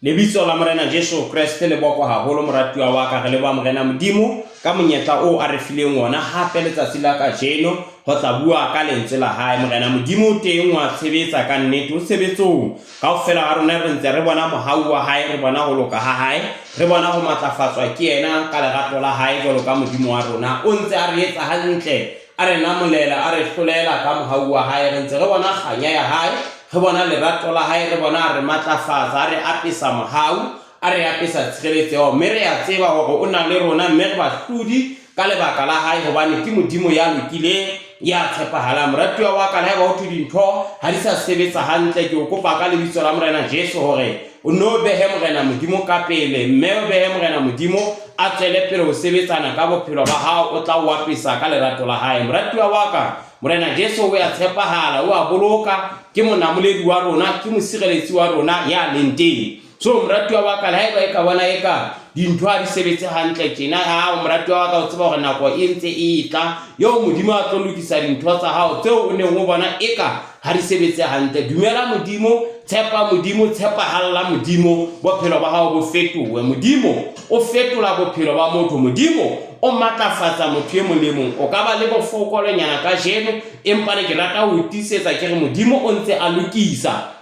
Lebitso la Morena Jesu Kreste le bokwa haholo, moratuwa wa ka. Re leboha Morena Modimo ka monyetla oo a re fileng wona hape letsatsi la kajeno ho tla bua ka lentswe la hae. Morena Modimo o teng, wa tshebetsa ka nnete, o tshebetsong. Kaofela ha rona re ntse re bona mohau wa hae, re bona ho loka ha hae, re bona ho matlafatswa ke yena ka lerato la hae jwalo ka Modimo wa rona. O ntse a re etsa hantle, a re namolela, a re hlolela ka mohau wa hae. Re ntse re bona kganya ya hae, re bona lerato la hae, re bona a re matlafatsa, a re apesa mohau, a re apesa tshireletseho, mme re a tseba hore o na le rona, mme re bahlodi ka lebaka la hae, hobane ke Modimo ya lokileng, ya tshepahalang. Moratuwa wa ka, le haeba ho thwe dintho ha di sa sebetsa hantle, ke o kopa ka lebitso la Morena Jesu hore o nno behe Morena Modimo ka pele, mme o behe Morena Modimo a tswele pele ho sebetsana ka bophelo ba hao, o tla o apesa ka lerato la hae. Moratuwa wa ka, Morena Jesu o ya tshepahala, o a boloka, ke monamoledi wa rona, ke mosireletsi wa rona ya leng teng. So moratuwa wa ka, le haeba e ka bona eka dintho ha di sebetse hantle tjena, ha moratuwa wa ka o tseba hore nako e ntse e tla eo Modimo a tlo lokisa dintho tsa hao tseo o neng o bona eka ha di sebetse hantle. Dumela Modimo, tshepa Modimo, tshepahalla Modimo, bophelo ba hao bo fetohe. Modimo o fetola bophelo ba motho. Modimo o matlafatsa motho e mong le mong. O ka ba le bofokolonyana kajeno, empa ne ke rata ho tiisetsa ke re Modimo o ntse a lokisa.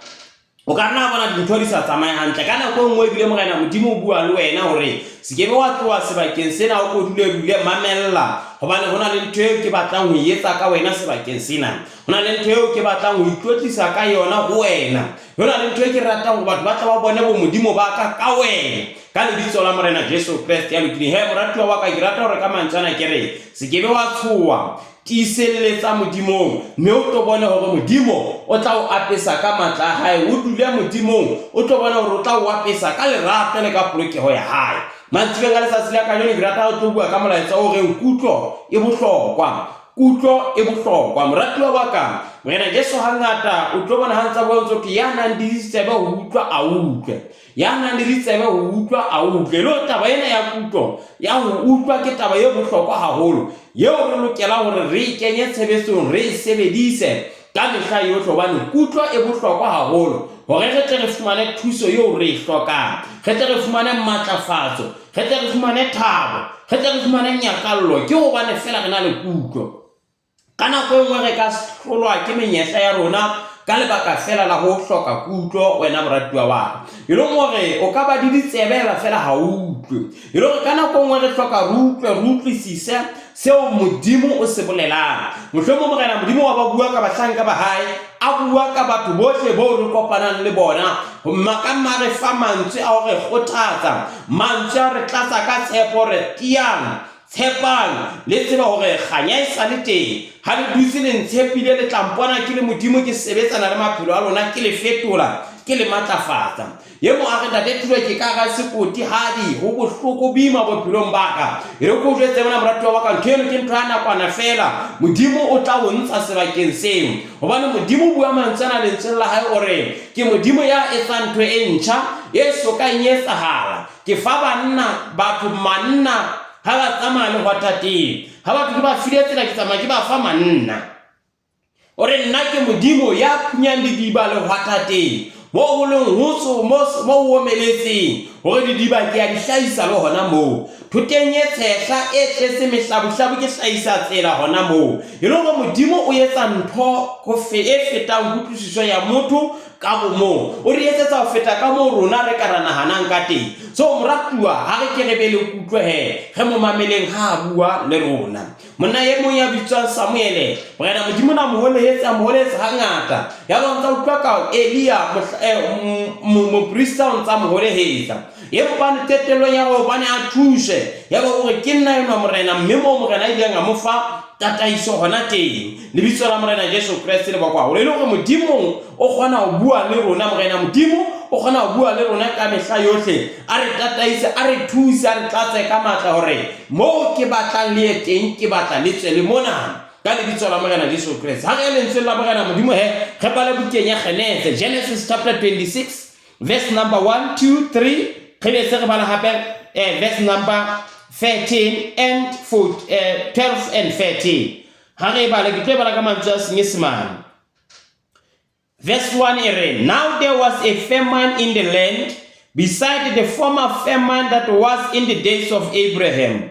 O ka nna bona dintho di sa tsamaye hantle ka nako e nngwe, ebile Morena Modimo o bua le wena hore se ke be wa tloha sebakeng sena, o ko dule dule, mamella, hobane ho na le ntho eo ke batlang ho e etsa ka wena sebakeng sena. Ho na le ntho eo ke batlang ho itlotlisa ka yona ho wena. Ho na le ntho e ke ratang hore batho ba tla ba bone bomodimo ba ka ka wena, ka lebitso la Morena Jesu Kreste ya lokileng. He moratuwa wa ka, ke rata hore ka mantswe ana ke re se ke be wa tshoha. Tiiselletsa Modimong, mme o tlo bone hore Modimo o tla o apesa ka matla a hae. O dule Modimong, o tlo bona hore o tla o apesa ka lerato le ka polokeho ya hae. Mantsibeng a letsatsi la kajeno ke rata ho tlo bua ka molaetsa o reng kutlo e bohlokwa. Kutlo e bohlokwa. Moratuwa wa ka, Morena Jesu hangata o tlo bona ha ntsa bua ntso ke ya nang le ditsebe ho utlwa a utlwe. Ya nang le ditsebe ho utlwa a utlwe. E le hore taba ena ya kutlo ya ho utlwa ke taba e bohlokwa haholo eo re lokelang hore re e kenye tshebetsong, re e sebedise ka mehla yohle, hobane kutlo e bohlokwa haholo hore re tle re fumane thuso eo re e hlokang, re tle re fumane matlafatso, re tle re fumane thabo, re tle re fumane nyakallo, ke hobane feela re na le kutlo. Ka nako e nngwe re ka hlolwa ke menyetla ya rona ka lebaka fela la ho hloka kutlo, wena moratuwa wa ka. E leng hore o ka ba le ditsebe eba fela ha o utlwe. E le hore ka nako e nngwe re hloka re utlwe, re utlwisise seo Modimo o se bolelang. Mohlomong Morena Modimo wa ba bua ka bahlanka ba hae, a bua ka batho bohle boo re kopanang le bona. Ka mma re fa mantswe a ho re kgothatsa, mantswe a re tlatsa ka tshepo, re tiyang. Tshepang, le tsebe hore kganya e sa le teng. Ha le dutse le ntshepile, le tla mpona ke le Modimo, ke sebetsana le maphelo a lona, ke le fetola, ke le matlafatsa. E mong a re, Ntate Thulo, ke ka hara sekoti, hadi, ho bohloko boima bophelong ba ka. E re ke o jwetse mona, moratuwa wa ka, ntho eno ke ntho ya nakwana feela. Modimo o tla o ntsha sebakeng seo. Hobane Modimo o bua mantswe ana Lentsweng la hae, o re, Ke Modimo ya etsang ntho e ntjha, e sokang e etsahala. Ke fa banna, batho, manna ha ba tsamaya lehwatateng. Ha batho ke ba file tsela, ke tsamaya ke ba fa manna. O re, Nna ke Modimo ya phunyang didiba lehwatateng, moo ho leng hotso, mo ho omeletseng, hore didiba ke a di hlahisa le hona moo. Thoteng e tshehla, e tletse mehlabuhlabu, ke hlahisa tsela hona moo. E le hore Modimo o etsa ntho e fetang kutlwisiso ya motho ka bomong. O re etsetsa ho feta ka moo rona re ka ra nahanang ka teng. So moratuwa, ha re ke re be le kutlo he, re mo mameleng ha a bua le rona. Monna e mong ya bitswang Samuele, Morena Modimo na mo holehetse, a mo holehetse hangata. Yaba o ntsa utlwa ka Elia, moprista o ntsa mo holehetsa. Empa qetellong ya hobane a thuse, yaba o re, ke nna enwa Morena, mme moo Morena a ileng a mo fa tataiso hona teng. Lebitso la Morena Jesu Kreste le bakwa haholo. E le hore Modimo o kgona ho bua le rona, Morena Modimo o kgona ho bua le rona ka mehla yohle, a re tataise, a re thuse, a re tlatse ka matla hore moo ke batlang le ye teng, ke batla le tswe le mona. Ka lebitso la Morena Jesu Kreste. Ha re ye lentsweng la Morena Modimo he, re bale bukeng ya Genese, Genesis chapter 26, verse number 1, 2, 3, re be se re bala hape verse number 13 and 4, 12 and 13. Ha re e bale, ke tlo e bala ka mantswe a Senyesemane. Verse 1 e re, Now there was a famine in the land. beside the former famine that was in the days of Abraham.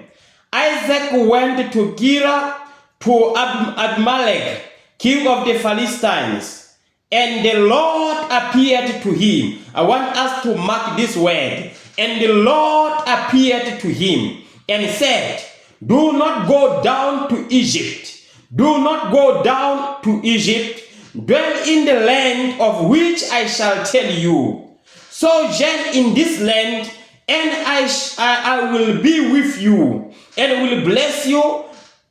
Isaac went to Gerar to Abimelech, king of the Philistines. And the Lord appeared to him. I want us to mark this word. And the Lord appeared to him and said, Do not go down to Egypt. Do not go down to Egypt. Dwell in the land of which I shall tell you. Sojourn in this land, and I, I, I will be with you and will bless you.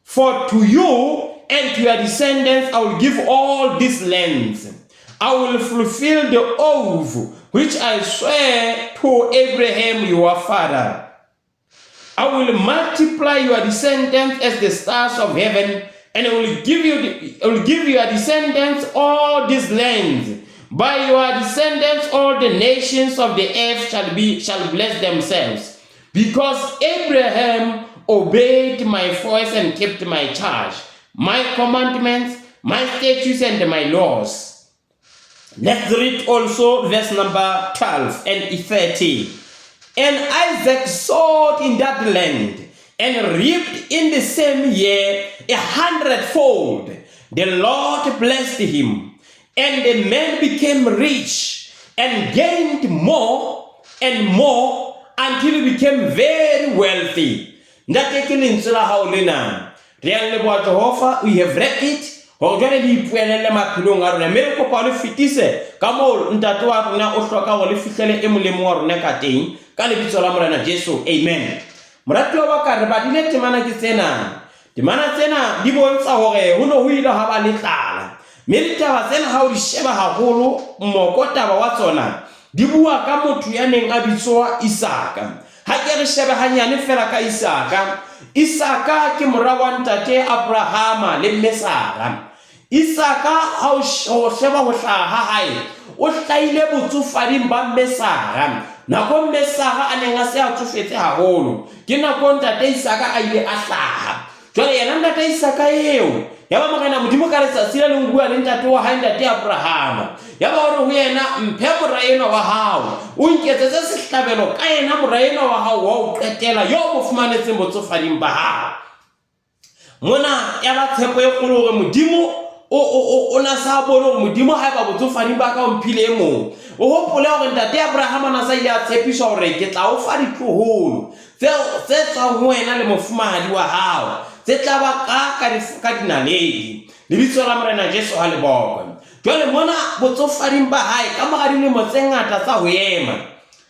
For to you and to your descendants I will give all these lands. I will fulfill the oath which I swear to Abraham your father. I will multiply your descendants as the stars of heaven, and I will give you the, I will give your descendants all these lands. By your descendants all the nations of the earth shall be shall bless themselves. Because Abraham obeyed my voice and kept my charge, my commandments, my statutes, and my laws. Let's read also verse number 12 and 13. And Isaac sowed in that land and reaped in the same year a hundredfold. The Lord blessed him, and the man became rich and gained more and more until he became very wealthy. Ntate ke lentswe la hao lena. Re a leboha Jehova, we have read it hore jwale le ipuelele maphelong a rona mme re kopa le fetise ka moo ntate wa rona o hloka hore le fihlele e molemo wa rona ka teng ka lebitso la Morena Jesu amen. Moratuwa wa ka re badile temana ke tsena. Temana tsena di bontsha hore ho ne ho ile ha ba le tlala mme ditaba tsena ha o di sheba haholo moko taba wa tsona di bua ka motho ya neng a bitsoa Isaka. Ha ke re shebe hanyane fela ka Isaka. Isaka ke mora wa ntate Abrahama le mme Sara. Isaka ha o sheba ho hlaha ha hae, o hlahile botsofading ba mme Sara. Nako mme Sara a neng a se a tsofetse haholo, ke nako ntate Isaka a ile a hlaha. Jwale yena ntate Isaka eo, yaba Morena Modimo ka letsatsi le leng bua le ntate wa hae ntate Abrahama. Yaba o re ho yena, mphe mora enwa wa hao, o nketsetse sehlabelo ka yena mora enwa wa hao wa ho qetela yo o mo fumanetseng botsofading ba hao. Mona ya ba tshepo e kgolo hore Modimo o na sa bone hore Modimo haeba botsofading ba ka o mphile e mong. O hopole hore ntate Abrahama na sa ile a tshepiswa hore ke tla o fa ditloholo tseo tse tswang ho wena le mofumahadi wa hao tse tla ba ka ka dinaledi. Lebitso la Morena Jesu ha le bokwe. Jwale mona botsofading ba hae ka mora dilemo tse ngata tsa ho ema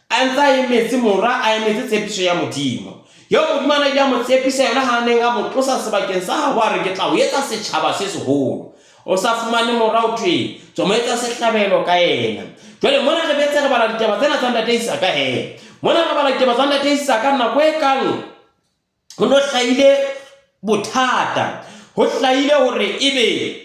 a ntse a emetse mora a emetse tshepiso ya Modimo. Eo Modimo a ile a mo tshepisa yona ha a neng a mo tlosa sebakeng sa habo a re ke tla o etsa setjhaba se seholo. O sa fumane mora o thwe tswa mo etsa sehlabelo ka yena. Jwale mona re betse re bala ditaba tsena tsa ntate Isaka he. Mona re bala ditaba tsa ntate Isaka nako e kang ho no hlahile bothata. Ho hlahile hore ebe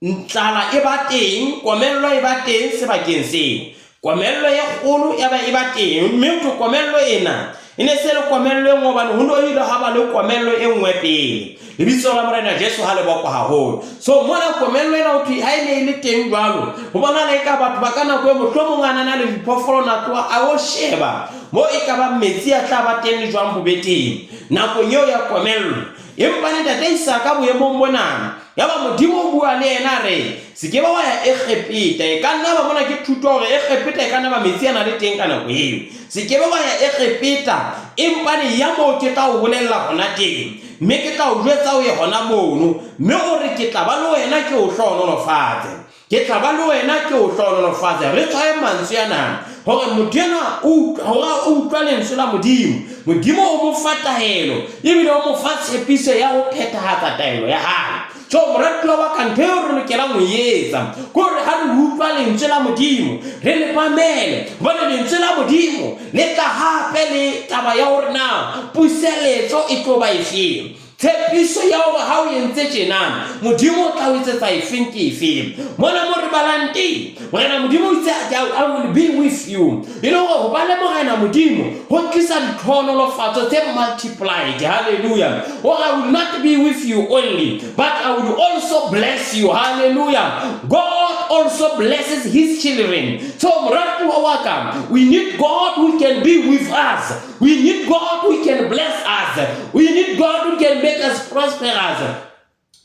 Tlala e ba teng, komello e ba teng sebakeng seo. Komello e kgolo ya ba e ba teng, mme ho thwe komello ena e ne se le komello e nngwe hobane ho no ile ha ba le komello e nngwe pele. Lebitso la Morena Jesu ha le bokwa haholo. So mona komello ena ho thwe ha e ne e le teng jwalo, ho bonahala eka batho ba ka nako e mohlomong a na le diphoofolo na tloha a o sheba moo e ka bang metsi a tla ba teng le jwang bo be teng nakong eo ya komello. Empa le ntate Isaka boemong bona. Yaba Modimo o bua le yena a re, Se ke ba wa ya Egepeta. E ka nna ba mona ke thuto hore Egepeta e ka nna ba metsi a na le teng ka nako eo. Se ke ba wa ya Egepeta, empa ne ya moo ke tla o bolella hona teng. Mme ke tla o jwetsa o ye hona mono. Mme o re ke tla ba le wena ke o hlohonolofatse. Ke tla ba le wena ke o hlohonolofatse. Re tshwaye mantswe ana hore motho enwa hore o utlwa lentswe la Modimo. Modimo o mo fa taelo ebile o mo fa tshepiso ya ho phethahatsa taelo ya hae. So moratuwa wa ka, ntho eo re lokelang ho e etsa ke hore ha re utlwa lentswe la Modimo re le mamele, hobane lentswe la Modimo le tla hape le taba ya hore na puseletso e tlo ba efeng. Tshepiso ya hore ha o entse tjena, Modimo o tla o etsetsa efeng ke efeng? Mona mo re balang teng, Morena Modimo o itse, I will be with you. E le hore ho ba le Morena Modimo ho tlisa ditlhohonolofatso tse multiplied. Hallelujah. Hore I will not be with you only, but I will also bless you. Hallelujah. God God also blesses his children. So moratuwa wa ka, we need God who can be with us. We need God who can bless us. We need God who can make us prosperous.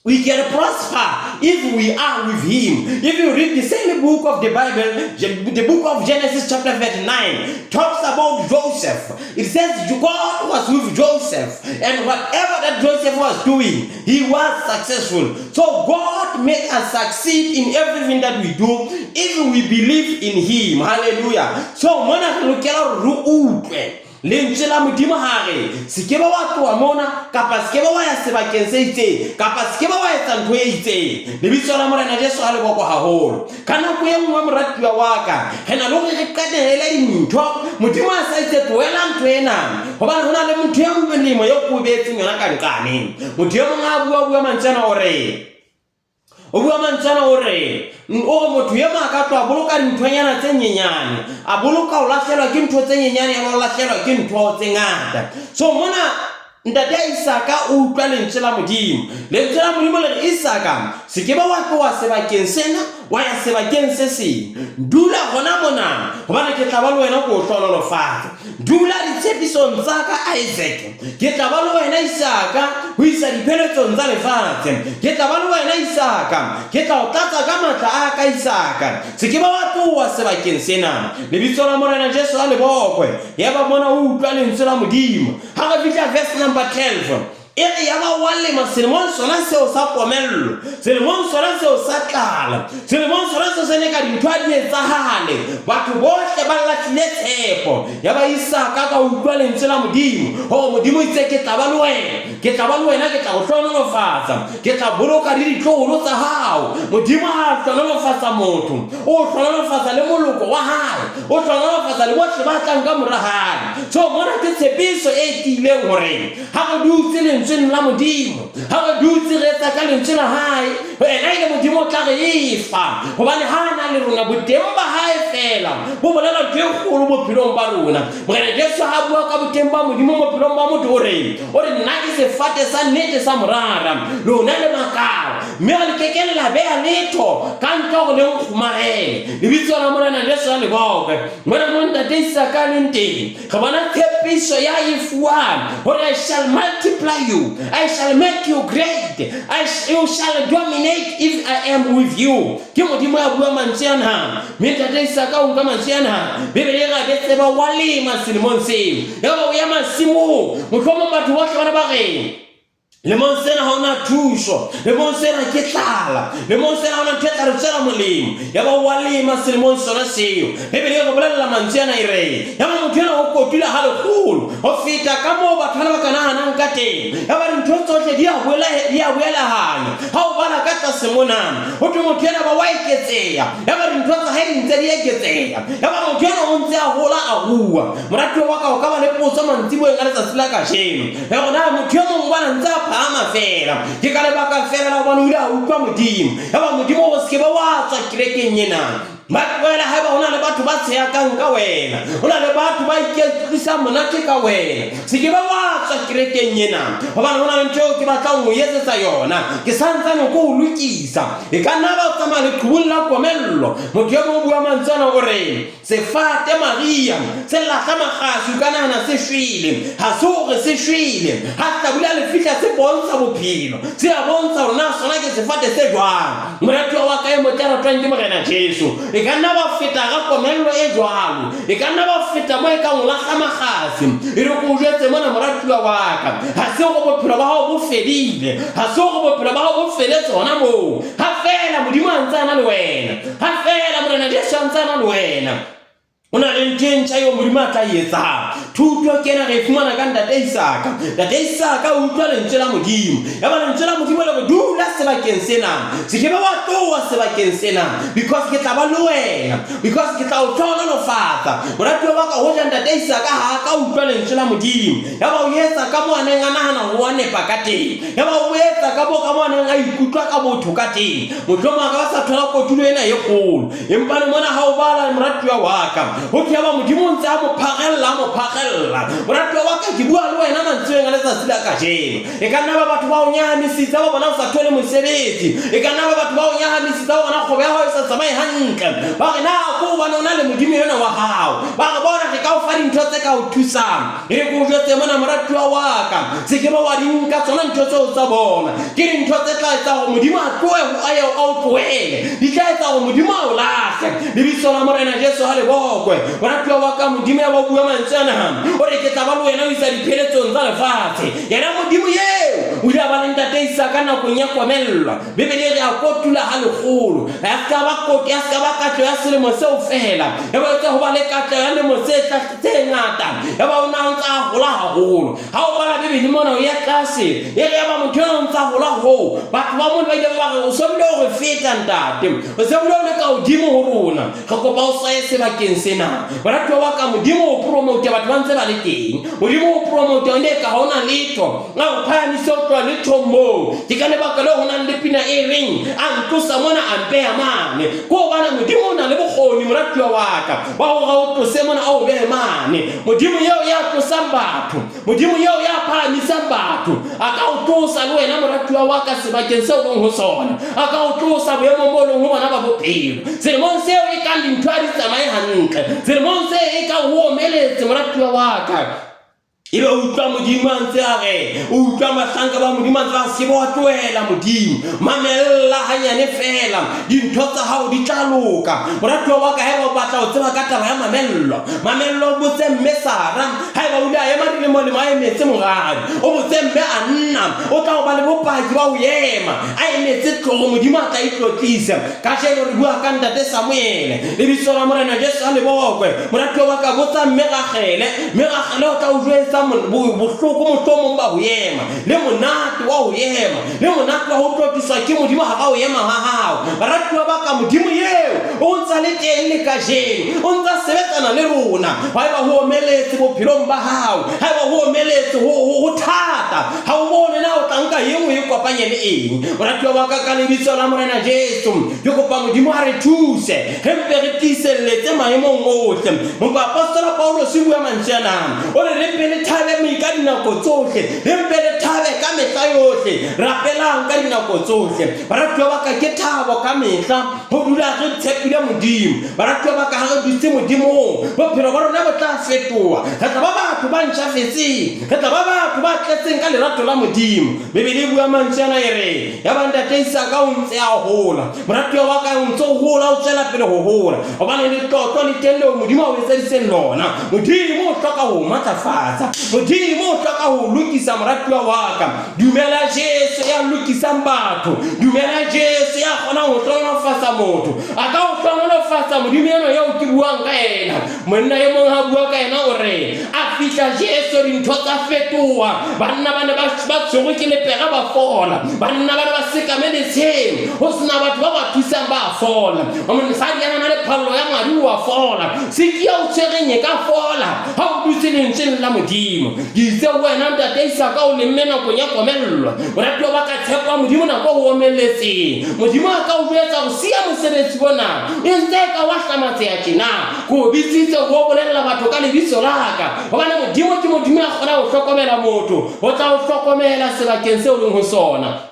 We can prosper if we are with him. If you read the same book of the Bible, the book of Genesis chapter 39, talks about Joseph. It says God was with Joseph, and whatever that Joseph was doing, he was successful. So God make us succeed in everything that we do if we believe in him. Hallelujah. So mona re lokela hore re utlwe Lentswe la Modimo ha re, Se ke ba wa tloha mona, kapa se ke ba wa ya sebakeng se itseng, kapa se ke ba wa etsa ntho e itseng. Lebitso la Morena Jesu ha le bokwe haholo. Ka nako e nngwe, moratuwa wa ka, re na le hore re qetelle dintho. Modimo a sa itse tlohela ntho ena, hobane ho na le motho e molemo eo ke o beetseng yona ka nqane. Motho e mong ha a bua-bua mantswe ana o re, O bua mantswe ana o re, o re motho e mong a ka tloha boloka dinthonyana tse nyenyane, a boloka ho lahlelwa ke ntho tse nyenyane ya ba o lahlelwa ke ntho tse ngata. So mona ntate Isaka o utlwa lentswe la Modimo. Lentswe la Modimo le re, Isaka, se ke ba wa tloha sebakeng sena wa ya sebakeng se seng. Dula hona mona, hobane ke tla ba le wena ke o hlohonolofatsa. Dula ditshepisong tsa ka, Isaac. Ke tla ba le wena, Isaka, ho isa dipheletsong tsa lefatshe. Ke tla ba le wena, Isaka. Ke tla o tlatsa ka matla a ka, Isaka. Se ke ba wa tloha sebakeng sena. Lebitso la Morena Jesu a le bokwe. Yaba mona o utlwa lentswe la Modimo. Ha re fihla verse number 12, E re ya ba wa lema selemong sona seo sa komello, selemong sona seo sa tlala, selemong sona seo se ne ka dintho a di etsahale, batho bohle ba lahlile tshepo. Ya ba Isaka ka utlwa lentswe la Modimo, hore Modimo itse ke tla ba le wena, ke tla ba le wena, ke tla o hlohonolofatsa, ke tla boloka le ditloholo tsa hao. Modimo ha a hlohonolofatsa motho, o hlohonolofatsa le moloko wa hae, o hlohonolofatsa le bohle ba tlang ka mora hae. So mona ke tshepiso e tiileng hore Ha re dutse lentsweng la Modimo, ha re dutse re etsa ka lentswe la hae, ena e le Modimo o tla re efa, hobane ha a na le rona, boteng ba hae feela bo bolela ntho e kgolo bophelong ba rona. Morena Jesu ha bua ka boteng ba Modimo bophelong ba motho, o re, o re, nna ke sefate sa nnete sa morara, lona le makala, mme ha le ke ke la beha letho ka ntle hore le nkgomarele. Lebitso la Morena Jesu a le bokwe. Mona mo ntate Isaka a leng teng, Re bona tshepiso ya e fuwang hore I shall multiply you, I shall make you great, you shall dominate if I am with you. Ke Modimo ya bua mantswe ana. Mme ntate Isaka o nka mantswe ana. Bibele e re be tseba wa lema selemong seo. Yaba o ya masimong. Mohlomong batho bohle bana ba reng, Lemong sena ha ona thuso, lemong sena ke tlala, lemong sena ha ona ntho e tla re tswela molemo. Yaba wa lema selemong sona seo. Bibele e re bolella mantswe ana e re, yaba motho ena o kotula ha lekgolo ho feta ka moo batho bana ba ka nahanang ka teng. Yaba dintho tsohle di a boela, di a boelahanya. Ha o bala ka tlase mona, ho thwe motho ena ba wa eketseha. Yaba dintho tsa hae di ntse di eketseha. Yaba motho ena o ntse a hola a rua. Moratuwa wa ka, o ka ba le potso mantsiboeng a letsatsi la kajeno. Ya rona motho e mong bana ntse a phahama feela. Ke ka lebaka feela la hobane o ile a utlwa Modimo. Yaba Modimo o se ke ba wa tswa kerekeng ena. Ba tlohela haeba ho na le batho ba tshehakang ka wena. Ho na le batho ba iketlisang monate ka wena. Se ke ba wa tswa kerekeng ena. Hobane ho na le ntho eo ke batlang ho etsetsa yona. Ke sa ntsane ke o lokisa. E ka nna ba tsamaya leqhubung la komello. Motho e mong o bua mantswe ana o re, Sefate Maria se lahla makgasi, o ka nahana se shwele. Ha se hore se shwele. Ha hlabula le fihla se bontsha bophelo. Se a bontsha hore na sona ke sefate se jwang. Moratuwa wa ka e motle a ratwang ke Morena Jesu. E ka nna ba feta ka komello e jwalo. E ka nna ba feta mo e kang o lahla makgasi. E re ke o jwetse mona moratuwa wa ka. Ha se hore bophelo ba hao bo fedile. Ha se hore bophelo ba hao bo feletse hona moo. Ha feela Modimo a ntse a na le wena. Ha feela Morena Jesu a ntse a na le wena. O na le ntho e ntjha eo Modimo a tla e etsang. Thuto ke ena re e fumana ka Ntate Isaka. Ntate Isaka o utlwa lentswe la Modimo. Yaba lentswe la Modimo le re dula sebakeng sena. Se ke be wa tloha sebakeng sena. Because ke tla ba le wena. Because ke tla o hlohonolofatsa. Moratuwa wa ka, hoja Ntate Isaka ha a ka utlwa lentswe la Modimo. Yaba o etsa ka moo a neng a nahana ho a nepa ka teng. Yaba o etsa ka moo ka moo a neng a ikutlwa ka botho ka teng. Mohlomong a ka ba sa thola kotulo ena e kgolo. Empa le mona ha o bala, moratuwa wa ka, ho thwe yaba Modimo o ntse a mo phagella, a mo phagella. mamella. Moratuwa wa ka, ke bua le wena mantsweng a letsatsi la kajeno. E ka nna ba batho ba o nyahamisitse ba bona o sa thole mosebetsi. E ka nna ba batho ba o nyahamisitse ba bona kgwebo ya hao e sa tsamaye hantle. Ba re na ko hobane o na le Modimo enwa wa hao. Ba re bona re ka o fa dintho tse ka o thusang. E re ke o jwetse mona moratuwa wa ka, se ke ba wa di nka tsona ntho tseo tsa bona. Ke dintho tse tla etsa hore Modimo a tlohe ho a a o tlohele. Di tla etsa hore Modimo a o lahle. Lebitso la Morena Jesu ha le bokwe. Moratuwa wa ka, Modimo ya ba o bua mantswe ana, o re ke tla ba le wena ho isa dipheletsong tsa lefatshe. Yena Modimo eo o ile a ba le ntate Isaka nakong ya komello. Bibele e re a kotula ha lekgolo. Ya se ka ba ya se ka ba katleho ya selemo seo feela. Ya ba etsa ho ba le katleho ya lemo tse tse ngata. Ya ba o na o ntsa a hola haholo. Ha o bala Bibele mona o ya tlase, e re ya ba motho ena o ntsa hola hoo. Batho ba mona ba ile ba re o se bile o re feta ntate. O se bile o le ka hodimo ho rona. Re kopa o saye sebakeng sena. Moratuwa wa ka, Modimo o promote batho ba ntse ba le teng. Modimo o promote o ne ka ha ona letho. A o phahamise o tloha lethong moo. Ke ka lebaka leo ho nang le pina e reng a ntlosa mona a mpeha mane. Ke hobane Modimo o na le bokgoni moratuwa wa ka wa hore a o tlose mona a o behe mane. Modimo eo ya tlosang batho. Modimo eo ya phahamisang batho a ka o tlosa le wena moratuwa wa ka sebakeng seo leng ho sona, a ka o tlosa boemong bo leng ho bona ba bophelo. Selemong seo e kang dintho ha di tsamaye hantle, selemong se e kang ho omeletse moratuwa wa ka, ebe o utlwa Modimo a ntse a re, o utlwa bahlanka ba Modimo a ntse ba se ba tlohela Modimo, mamella hanyane feela, dintho tsa hao di tla loka. Moratuwa wa ka, haeba o batla ho tseba ka taba ya mamello, mamello o botse mme Sara. Haeba o ile a ema dilemolemo a emetse moradi, o botse mme Anna, o tla o ba le bopaki ba ho ema a emetse tloro Modimo a tla itlotlisa. Kajeno re bua ka ntate Samuele. Lebitso la Morena Jesu a le bokwe. Moratuwa wa ka, botsa mme Ragele. Mme Ragele o tla o jwetsa bohloko mohlomong ba ho ema, le monate wa ho ema, le monate wa ho tlotliswa ke Modimo hara ho ema ha hao. Baratuwa ba ka, Modimo eo o ntsa le teng le kajeno, o ntsa sebetsana le rona. Haeba ho omeletse bophelong ba hao, haeba ho omeletse ho thata, ha o bone na o tla nka e nngwe e kopanye le eng. Moratuwa wa ka, ka lebitso la Morena Jesu, ke kopa Modimo a re thuse, re mpe re tiiselletse maemong ohle. Moapostola Paulus o bua mantswe ana, o re re mpe le thabe me ka dinako tsohle, re mpe le thabe ka mehla yohle, rapelang ka dinako tsohle. Baratuwa ba ka, ke thabo ka mehla ho dula re tshepile Modimo. Baratuwa ba ka, ha re dutse Modimong, bophelo ba rona bo tla fetoha. Re tla ba batho ba ntjhafetseng, re tla ba batho ba tletseng ka lerato la Modimo. Bibele e bua mantswe ana e re, ya ba ntate Isaka o ntse a hola. Moratuwa wa ka, o ntse o hola, o tswela pele ho hola, hobane letlotlo le teng leo Modimo a o etseditseng lona. Modimo o hloka ho o matlafatsa, Modimo o hloka ho o lokisa, moratuwa wa ka. Dumela Jesu ya lokisang batho, dumela Jesu ya kgonang ho hlohonolofatsa motho. A ka o hlohonolofatsa Modimo enwa eo ke buang ka yena. Monna e mong ha bua ka yena o re, a fihla Jesu dintho tsa fetoha. Banna ba ne ba tshwerwe ke lepera ba fola, banna ba ne ba sekame letsheng, ho sena batho ba ba thusang ba fola. Mosadi ya nang le phallo ya madi o a fola, siki ya o tshwereng e ka fola ha o dutse lentsweng la Modimo. Ke itse ho wena ntate Isaka o lemme nakong ya komello, moratuwa ba ka tshepa Modimo nako o omelletseng. Modimo a ka o jwetsa ho siya mosebetsi ona e ntse e ka wa hlamatseha tjena. Ke o bitsitse ho o bolella batho ka lebitso la ka, hobane Modimo ke Modimo ya kgonang ho hlokomela motho, o tla o hlokomela sebakeng seo o leng ho sona.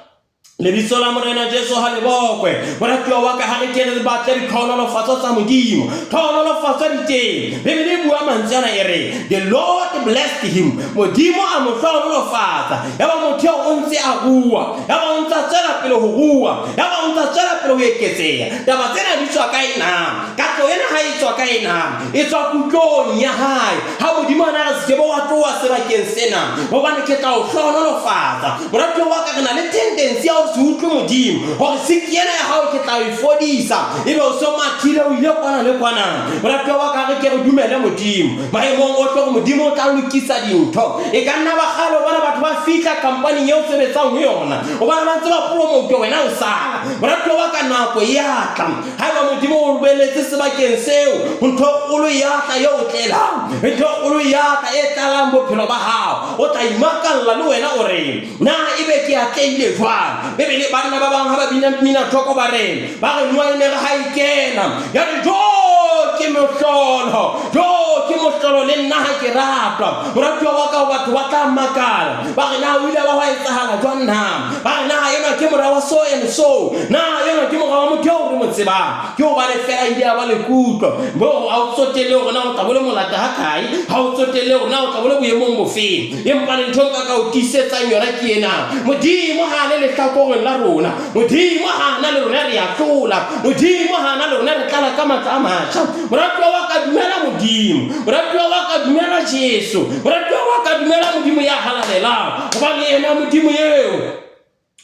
Lebitso la Morena Jesu ha le bokwe. Moratuwa wa ka, ha re ke re batle ditlhohonolofatso tsa Modimo. Tlhohonolofatso di teng. Bibele e bua mantswe ana e re, The Lord blessed him. Modimo a mo hlohonolofatsa. Yaba motho eo o ntse a rua. Yaba o ntse a tswela pele ho rua. Yaba o ntse a tswela pele ho eketseha. Taba tsena di tswa kae na? Katleho ena ha e tswa kae na? E tswa kutlong ya hae. Ha Modimo a na re se ke be wa tloha sebakeng sena, hobane ke tla o hlohonolofatsa. Moratuwa wa ka, re na le tendency ya ho se utlwe Modimo, hore siki ena ya hao ke tla e fodisa, ebe o so mathile o ile kwana le kwana. Moratuwa wa ka, re ke re dumele Modimo maemong ohle hore Modimo o tla lokisa dintho. E ka nna ba kgale o bona batho ba fihla khampaning eo o sebetsang ho yona, o bona ba ntse ba promote, wena o sala. Moratuwa wa ka, nako e a tla. Haeba Modimo o robeletse sebakeng seo, ntho e kgolo ya tla e o tlelang, ntho e kgolo ya tla e tlalang bophelo ba hao. O tla imakalla le wena o re, Na ebe ke atlehile jwang? Bibele, banna ba bang ha ba bina minathoko ba re, ba re Noa e ne re ha e kena, ya re, Jo, Ke mohlolo, jo ke mohlolo le nna ha ke ratwa. Moratuwa wa ka, batho ba tla makala, ba re na o ile ba wa etsahala jwang na? Ba re na enwa ke mora wa so and so, na enwa ke mora wa motho eo re mo tsebang? Ke hobane fela ile ya ba le kutlo. Bo ha o tsotelle hore na o tla bo le molata ha kae, ha o tsotelle hore na o tla bo le boemong bofeng, empa ntho nka ka o tiisetsang yona ke ena: Modimo ha le lehlakoreng la rona, Modimo ha na le rona re a hlola, Modimo ha na le rona re tlala ka matla a matjha. Moratuwa wa ka, dumela Modimo. Moratuwa wa ka, dumela Jesu. Moratuwa wa ka, dumela Modimo ya halalelang, hobane yena Modimo eo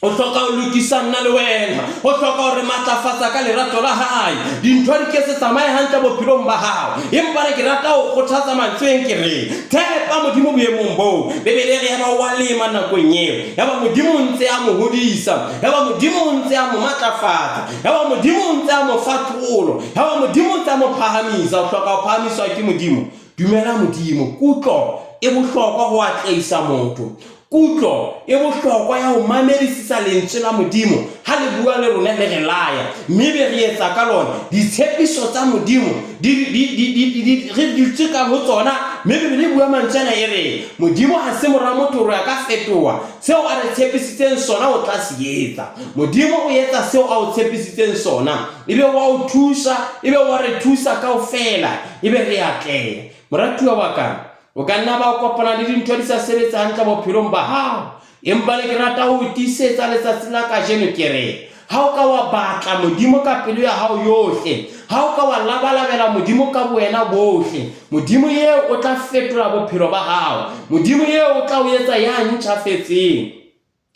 o hloka ho lokisa nna le wena, o hloka ho re matlafatsa ka lerato la hae. Dintho di ke se tsamaye hantle bophelong ba hao, empa ne ke rata ho kgothatsa mantsweng ke re tshepa Modimo boemong boo. Bibele e re yaba wa lema nakong eo, yaba Modimo o ntse a mo hodisa, yaba Modimo o ntse a mo matlafatsa, yaba Modimo o ntse a mo fa tlolo, yaba Modimo o ntse a mo phahamisa. O hloka ho phahamiswa ke Modimo. Dumela Modimo. Kutlo e bohlokwa ho atlehisa motho. Kutlo e bohlokwa ya ho mamedisisa lentswe la Modimo ha le bua le rona, le re laya, mme be re etsa ka lona. Ditshepiso tsa Modimo re dutse ka ho tsona, mme Bibele e bua mantswe ana e re Modimo ha se mora motho hore a ka fetoha. Seo a re tshepisitseng sona o tla se etsa. Modimo o etsa seo a o tshepisitseng sona, ebe wa o thusa, ebe wa re thusa kaofela, ebe re atleha. Moratuwa wa ka, o ka nna ba o kopana le dintho di sa sebetse hantle bophelong ba hao, empa ne ke rata ho o tiisetsa letsatsi la kajeno ke re ha o ka wa batla Modimo ka pelo ya hao yohle, ha o ka wa labalabela Modimo ka bowena bohle, Modimo eo o tla fetola bophelo ba hao. Modimo eo o tla o etsa ya ntjhafetseng.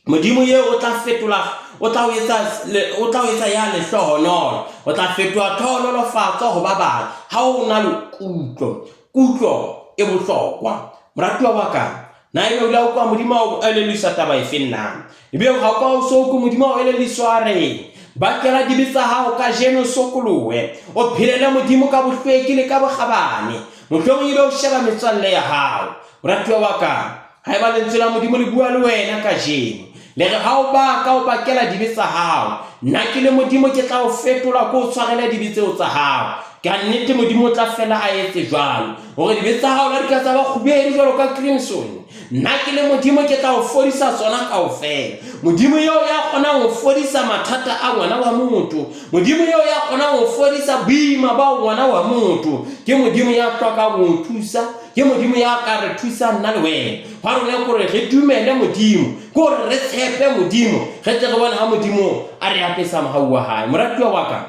Modimo eo o tla fetola, o tla o etsa, o tla o etsa ya lehlohonolo. O tla fetoha tlhohonolofatso ho ba bang ha o na le kutlo. Kutlo e bohlokwa. Moratuwa wa ka, na ebe o ile wa utlwa Modimo a o elelliswa taba efeng na? Ebe ha o ka o so utlwe Modimo a o elelliswa a reng? Bakela dibe tsa hao kajeno, sokolohe, o phelele Modimo ka bohlweki le ka bokgabane. Mohlomong ebe o sheba metswalle ya hao. Moratuwa wa ka, Haeba lentswe la Modimo le bua le wena kajeno, le re ha o baka o bakela dibe tsa hao, nna ke le Modimo ke tla o fetola ke o tshwarele dibe tseo tsa hao. Ka nnete Modimo o tla fela a etse jwalo, hore dibe tsa hao la di ka tsa ba kgubedu jwalo ka crimson, nna ke le Modimo ke tla o fodisa tsona kaofela. Modimo eo ya kgonang ho fodisa mathata a ngwana wa motho, Modimo eo ya kgonang ho fodisa boima ba ngwana wa motho, ke Modimo ya hlokang ho o thusa. Ke Modimo ya ka re thusang nna le wena. Hwa rona ke hore re dumele Modimo, ke hore re tshepe Modimo, re tle re bone ha Modimo a re apesa mohau wa hae. Moratuwa wa ka,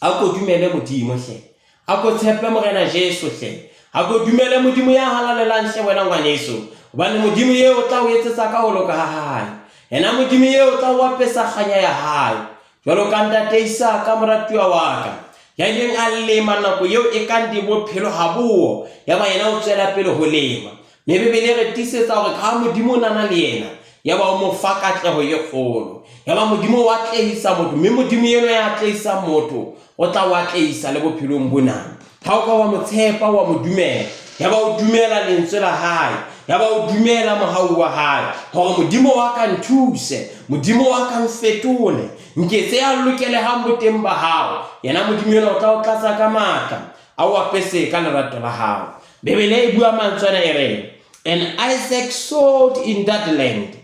a ko dumele Modimo hle, a ko tshepe Morena Jesu hle, a ko dumele Modimo ya halalelang hle wena ngwaneso, hobane Modimo eo o tla o etsetsa ka ho loka ha hae. Yena Modimo eo o tla o apesa kganya ya hae. Jwalo ka ntate Isaka, moratuwa wa ka, ya ileng a lema nako eo e kang di bophelo ha bowo, yaba yena o tswela pele ho lema. Mme Bibele e re tiisetsa hore ka ha Modimo o nana le yena, yaba o mo fa katleho e kgolo. Yaba Modimo o atlehisa motho, mme Modimo enwa ya atlehisang motho, o tla o atlehisa le bophelong bona. Ha o ka wa mo tshepa, wa mo dumela, yaba o dumela lentswe la hae, yaba o dumela mohau wa hae, hore Modimo wa ka nthuse, Modimo wa ka mfetole, nketse ya lokelehang boteng ba hao. Yena Modimo enwa o tla o tlatsa ka matla, a o apese ka lerato la hao. Bibele e bua mantswe ana e re, And Isaac sowed in that land,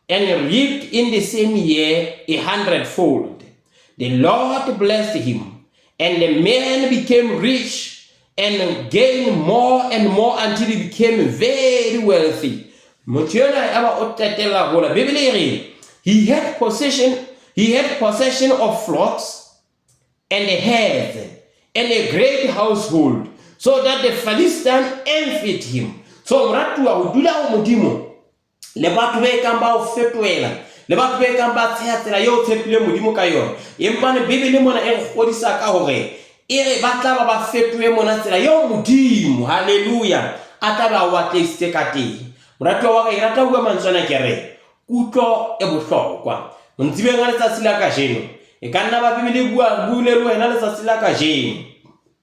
and reaped in the same year a hundredfold. The Lord blessed him, and the man became rich and gained more and more until he became very wealthy. Motho enwa yaba o qetella hola. Bibele e re he had possession of flocks and herds and a great household, so that the Philistine envied him. So moratuwa, ho dula ho Modimo le batho be kang ba o fetohela, le batho be kang ba tsheha tsela eo o tshepileng Modimo ka yona, empane Bibele mona e re kgodisa ka hore e re ba tla ba ba fetohe mona tsela eo Modimo, halleluja, a tla be a o atlehisitse ka teng. Moratuwa wa ka, ke rata ho bua mantswe ana ke re kutlo e bohlokwa. Montsibeng a letsatsi la kajeno, e ka nna ba Bibele e bua buile le wena letsatsi la kajeno,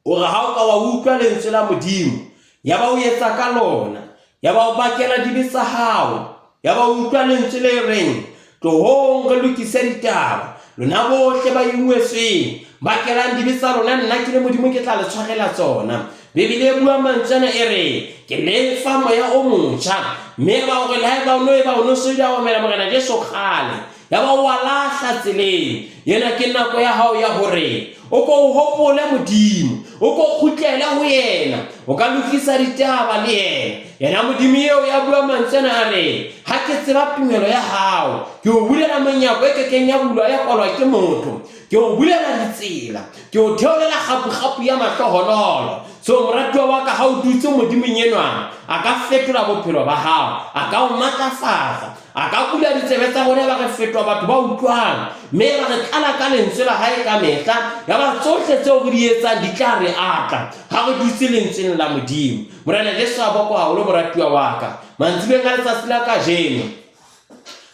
o re ha o ka wa utlwa lentswe la Modimo, ya ba o etsa ka lona, ya ba o bakela dibe tsa hao, ya ba o utlwa lentswe le reng tlohong re lokise ditaba. Lona bohle ba ingwetsweng, bakelang dibe tsa lona, nna ke le Modimo ke tla le tshwarela tsona. Bibele e bua mantswe ana e re, Ke le fa moya o motjha. Mme ba hore le haeba o no eba o no se o ile wa omela Morena Jesu kgale, yaba o a lahla tseleng, ena ke nako ya hao ya hore o ko o hopole Modimo, o ko kgutlele ho yena, o ka lokisa ditaba le yena. Yena Modimo eo ya bua mantswe ana a re, Ha ke tseba tumelo ya hao, ke o bulela monyako e ke keng ya bulwa ya kwalwa ke motho. Ke o bulela ditsela, ke o theolela kgapukgapu ya mahlohonolo. So moratuwa wa ka, ha o dutse Modimong enwa, a ka fetola bophelo ba hao, a ka o matlafatsa, a ka bula ditsebe tsa rona, ba re fetoha batho ba utlwang, mme ba re tlala ka lentswe la hae ka mehla, ya ba tsohle tseo re di etsang di tla re atla ha re dutse lentsweng la Modimo. Morena Jesu a bokwa haholo, moratuwa wa ka. Mantsibeng a letsatsi la kajeno,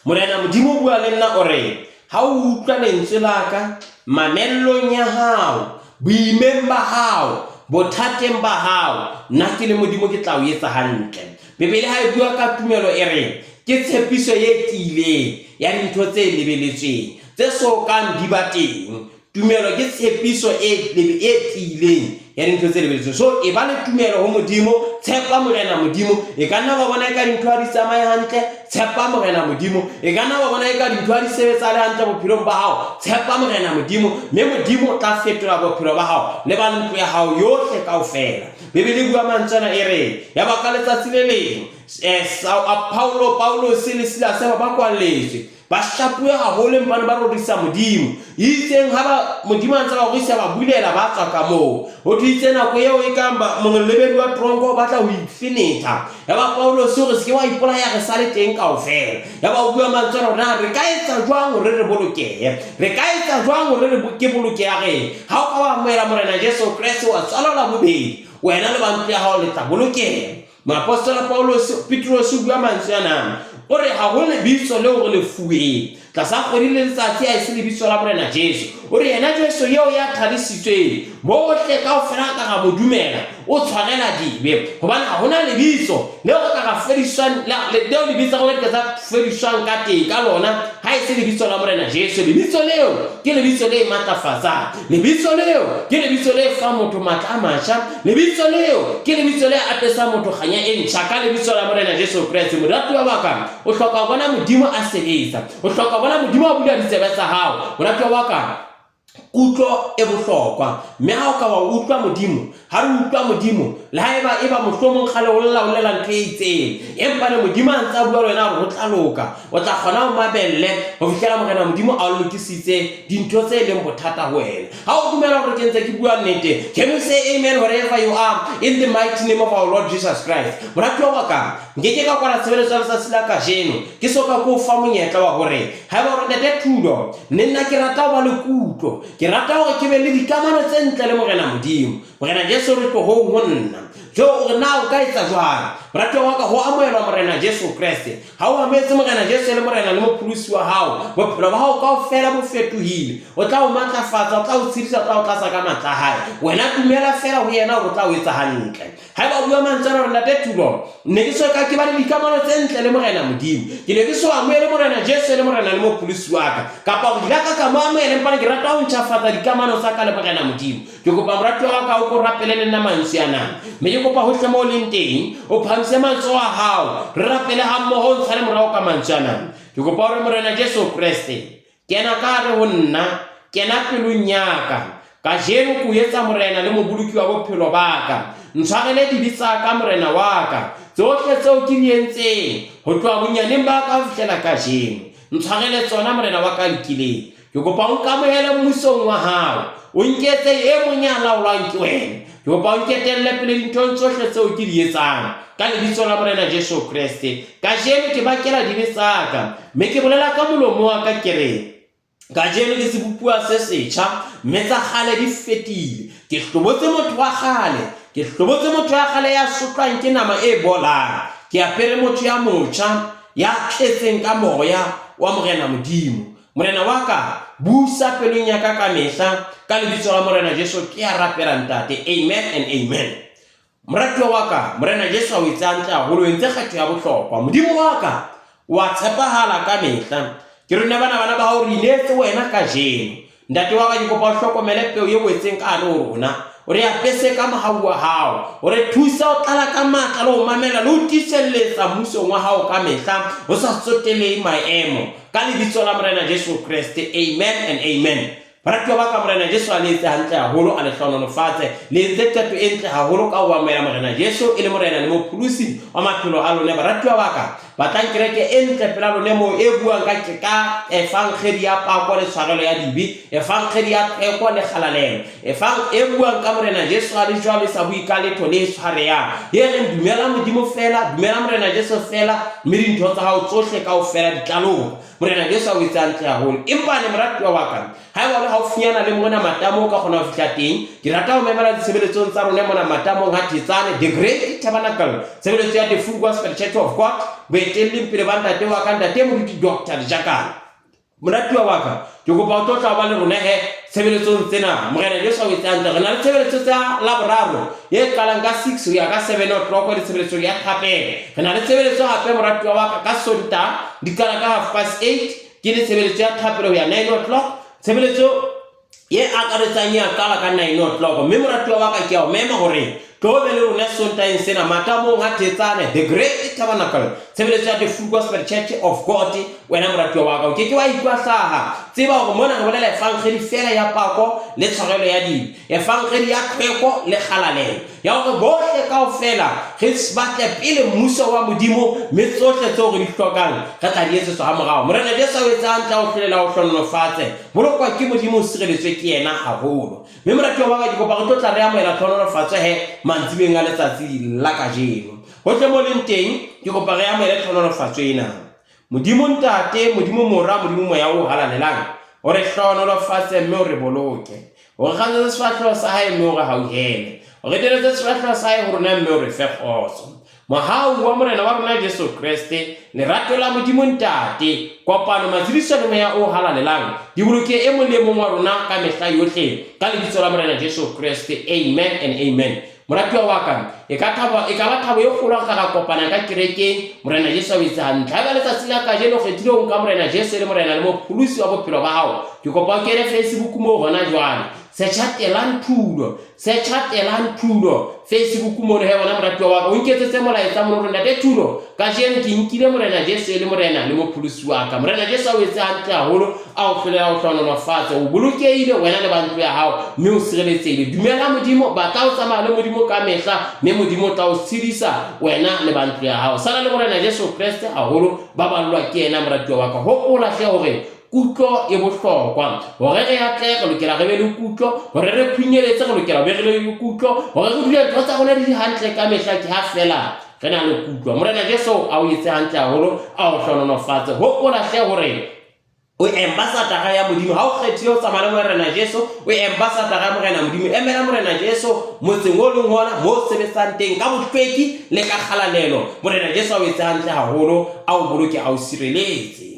Morena Modimo o bua le nna o re, Ha o utlwa lentswe la ka, mamellong ya hao, boimeng ba hao, bothateng ba hao, nna ke le Modimo ke tla o etsa hantle. Bibele ha e bua ka tumelo e re, ke tshepiso e tiileng ya dintho tse lebeletsweng, tse so kang di ba teng. Tumelo ke tshepiso e e tiileng ya dintho tse lebeletsweng. So e ba le tumelo ho Modimo, tshepa Morena Modimo. E ka nna wa bona eka dintho ha di tsamaye hantle, tshepa Morena Modimo. E ka nna wa bona eka dintho ha di sebetsale hantle bophelong ba hao, tshepa Morena Modimo. Mme Modimo o tla fetola bophelo ba hao le ba ntlo ya hao yohle kaofela. Bibele e bua mantswe ana e re, yaba ka letsatsi le leng, eh, Paulo, Paulose le Silase ba ba kwalletswe. Ba shapuwe haholo empa ne ba rorisa Modimo. Itseng ha ba Modimo a ntse ba rorisa ba bulela ba tswa ka moo. Ho thwe itse nako eo e kang ba molebedi wa tronko o batla ho ifenetha. Yaba Paulose o re se ke wa ipolaya re sale teng kaofela. Yaba o bua mantswe a rona re ka etsa jwang hore re bolokehe? Re ka etsa jwang hore re ke bolokeha re? Ha o ka wa amohela Morena Jesu Kreste wa tswalwa la bobedi, wena le ba ntlo ya hao le tla bolokeha. Moapostola Paulose, Petrose o bua mantswe ana, o re ha ho lebitso leo re le fuweng tlasa kgwedi le letsatsi ha e se lebitso la Morena Jesu. O re yena Jesu eo ya thadisitsweng, bohle kaofela ka ra mo dumela, o tshwarela dibe. Hobane ha hona lebitso leo re ka ra fediswang, leo lebitso rona di ka tsa fediswang ka teng ka lona, ha e se lebitso la Morena Jesu. Lebitso leo ke lebitso le matlafatsang. Lebitso leo ke lebitso le fang motho matla a matjha. Lebitso leo ke lebitso le apesang motho kganya e ntjha ka lebitso la Morena Jesu Kreste. Moratuwa wa ka, o hloka ho bona Modimo a sebetsa. O hloka ho bona Modimo a bula ditsebe tsa hao. Moratuwa wa ka, kutlo e bohlokwa. Mme ha o ka wa utlwa Modimo, ha re utlwa Modimo, le ha eba eba mohlomong kgale o lla o llela ntho e itseng, empa le Modimo a ntse a bua le wena hore ho tla loka, o tla kgona ho mabelle ho fihlela Morena Modimo a o lokisitse dintho tse leng bothata ho wena. Ha o dumela hore ke ntse ke bua nnete, can you say amen wherever you are in the mighty name of our Lord Jesus Christ? Moratuwa wa ka, nke ke ka kwala tshebeletso ya letsatsi la kajeno ke so ka ke o fa monyetla wa hore haeba hore Ntate Thulo, mme nna ke rata ho ba le kutlo, ke rata hore ke be le dikamano tse ntle le Morena Modimo. Morena Jesu re tlohong ho nna. Jo o re na o ka etsa jwang? Moratuwa wa ka, ho amohelwa Morena Jesu Kreste. Ha o amohetse Morena Jesu e le Morena le Mopholosi wa hao, bophelo ba hao kaofela bo fetohile. O tla o matlafatsa, o tla o tshedisa, o tla o tlatsa ka matla a hae. Wena dumela feela ho yena hore o tla o etsa hantle. Haeba o bua mantswe ana hore Ntate Thulo, ne ke so ka ke ba le dikamano tse ntle le Morena Modimo. Ke ne ke so amohele Morena Jesu e le Morena le Mopholosi wa ka. Kapa hore ke la ka ka mo amohela empa ne ke rata ho ntjhafatsa dikamano tsa ka le Morena Modimo. Ke kopa moratuwa wa ka o ko rapele le nna mantswe ana. Mme ke kopa hohle moo o leng teng, o phahamise matsoho a hao, re rapele ha mmoho o ntshale morao ka mantswe ana. Ke kopa hore Morena Jesu Kreste, kena ka hare ho nna, kena pelong ya ka. Kajeno ke o etsa Morena le Moboloki wa bophelo ba ka. Ntshwarele dibe tsa ka, Morena wa ka, tsohle tseo ke di entseng ho tloha bonyaneng ba ka ho fihlela kajeno. Ntshwarele tsona, Morena wa ka lokileng. Ke kopa o nkamohele mmusong wa hao, o nketse e mong ya laolwang ke wena. Ke kopa o nketelle pele dinthong tsohle tseo ke di etsang, ka lebitso la Morena Jesu Kreste. Kajeno ke bakela dibe tsa ka, mme ke bolela ka molomo wa ka ke re, Kajeno ke sebopuwa se setjha, mme tsa kgale di fetile. Ke hlobotse motho wa kgale, ke hlobotse motho ya kgale ya sotlwang ke nama e bolang. Ke apere motho ya motjha, ya tletseng ka moya wa Morena Modimo. Morena wa ka, busa pelong ya ka kamehla, ka lebitso la Morena Jesu ke a rapela Ntate. Amen and amen. Moratuwa wa ka, Morena Jesu a o etse hantle haholo, o entse kgetho ya bohlokwa. Modimo wa ka, wa tshepahala kamehla. Ke rona bana bana ba hao re ineetse wena kajeno. Ntate wa ka ke kopa o hlokomele peo e wetseng ka hare ho rona. O re apese ka mohau wa hao. O re thusa o tlala ka matla le ho mamela le ho tiiselletsa mmusong wa hao ka mehla ho sa tsotelehe maemo. Ka lebitso la Morena Jesu Kreste. Amen and amen. Baratuwa ba ka, Morena Jesu a le etse hantle haholo, a le hlohonolofatse. Le entse qeto e ntle haholo ka ho amohela Morena Jesu e le Morena le Mopholosi wa maphelo a lone. Baratuwa ba ka, batlang kereke e ntle pela lone moo e buang ka, ka efankgedi ya pako le tshwarelo ya dibe, efankgedi ya tlhweko le kgalalelo, efang e buang ka Morena Jesu a le jwalo e sa bue ka letho le tshwareyang, e reng dumela Modimo feela, dumela Morena Jesu feela, mme dintho tsa hao tsohle kaofela di tla loka. Morena Jesu a o etse hantle haholo. Empa ne moratuwa wa ka, haeba o le haufinyana le mona Matamo o ka kgona ho fihla teng, ke rata ho memela ditshebeletsong tsa rona mona Matamong ha Thetsane, The Great Tabernacle, tshebeletso ya The Full Gospel Church of God, boetelling pele ba ntate wa ka, ntate Moruti Doctor Lejakane. Moratuwa wa ka, ke kopa o tlo tla ba le rona he tshebeletsong tsena. Morena Jesu a o etse hantle. Re na le tshebeletso tsa Laboraro e qalang ka 6 ho ya ka 7 o'clock le tshebeletso ya thapelo. Re na le tshebeletso hape moratuwa wa ka ka Sontaha di qala ka half past 8 ke le tshebeletso ya thapelo ho ya 9 o'clock. Tshebeletso ye akaretsang ya qala ka 9 o'clock mme moratuwa wa ka ke a o mema hore tlo be le rona Sontaheng sena Matamong ha Thetsane, The Great Tabernacle, tshebeletso ya The Full Gospel Church of God. Wena moratuwa wa ka o ke ke wa ikwahlaha. Tseba hore mona re bolela efankgedi feela ya pako le tshwarelo ya dibe, efankgedi ya tlhweko le kgalalelo, ya hore bohle kaofela re batle pele mmuso wa Modimo, mme tsohle tseo re di hlokang re tla di etsetswa ha morao. Morena Jesu a o etse hantle, a o hlolele, a o hlohonolofatse. Bolokwa ke Modimo, o sireletswe ke yena haholo. Mme moratuwa wa ka, ke kopa re tlo tla re amohela tlhohonolofatso he mantsibeng a letsatsi la kajeno. Hohle mo leng teng, ke kopa re amohele tlhohonolofatso ena. Modimo Ntate, Modimo Mora, Modimo Moya o Halalelang, o re hlohonolofatse mme o re boloke. O re kgatsetse sefahleho sa hae mme o re hauhele. O re teletse sefahleho sa hae ho rona mme o re fe kgotso. Mohau wa Morena wa rona Jesu Kreste, lerato la Modimo Ntate, kopano, matshediso le Moya o Halalelang di boloke e mong le e mong wa rona ka mehla yohle, ka lebitso la Morena Jesu Kreste. Amen and amen. Moratuwa wa ka, e ka thabo, e ka ba thabo e kgolo ha re ka kopana ka kerekeng. Morena Jesu a o etse hantle. Haeba letsatsi la kajeno o kgethile ho nka Morena Jesu e le Morena le Mopholosi wa bophelo ba hao, ke kopa o kene Facebook moo hona jwale. Searcha Telang Thulo. Searcha Telang Thulo Facebook mono he wena moratuwa wa ka. O nketsetse molaetsa mono hore Ntate Thulo, kajeno ke nkile Morena Jesu e le Morena le Mopholosi wa ka. Morena Jesu a o etse hantle haholo, a o hlole, a o hlohonolofatse. O bolokehile wena le ba ntlo ya hao, mme o sireletsehile. Dumela Modimo, batla ho tsamaya le Modimo ka mehla, mme Modimo o tla o tshedisa wena le ba ntlo ya hao. Sala le Morena Jesu Kreste haholo, baballwa ke yena moratuwa wa ka. Hopola hle hore kutlo e bohlokwa. Hore re atlehe re lokela re be le kutlo, hore re phunyeletse re lokela be re le kutlo, hore re dule ntho tsa rona di le hantle ka mehla ke ha feela re na le kutlo. Morena Jesu a o etse hantle haholo, a o hlohonolofatse. Hopola hle hore o ambassador ya Modimo. Ha o kgethile ho tsamaya le Morena Jesu, o ambassador ya Morena Modimo. Emela Morena Jesu motseng o leng hona mo o sebetsang teng ka bohlweki le ka kgalalelo. Morena Jesu a o etse hantle haholo, a o boloke, a o sireletse.